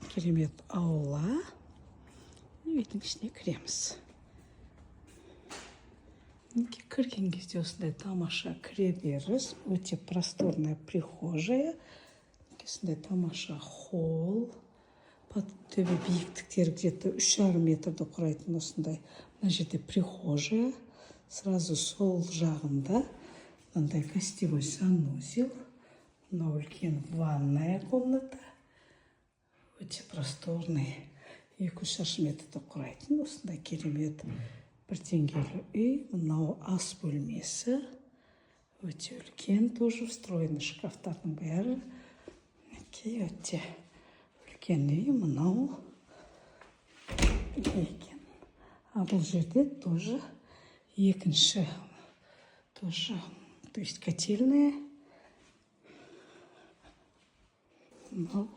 Керемет аула. Үйдің ішіне кіреміз. Мінекей, кірген кезде осындай тамаша кіреберіс, өте просторная прихожая. Осындай тамаша холл. Төбе биіктіктері где-то 3,5 метрді құрайтын осындай мына жерде прихожая. Сразу сол жағында мынандай гостевой санузел. Мынау үлкен ванная комната. Өте просторный. 200 шаршы метрді құрайтын осындай керемет бір деңгейлі үй. Мынау ас бөлмесі. Өте үлкен, тоже встроенный шкафтардың бәрі. Мінекей, өте үлкен үй. Мынау не екен? А, бұл жерде тоже екінші, тоже, то есть котельная. Мынау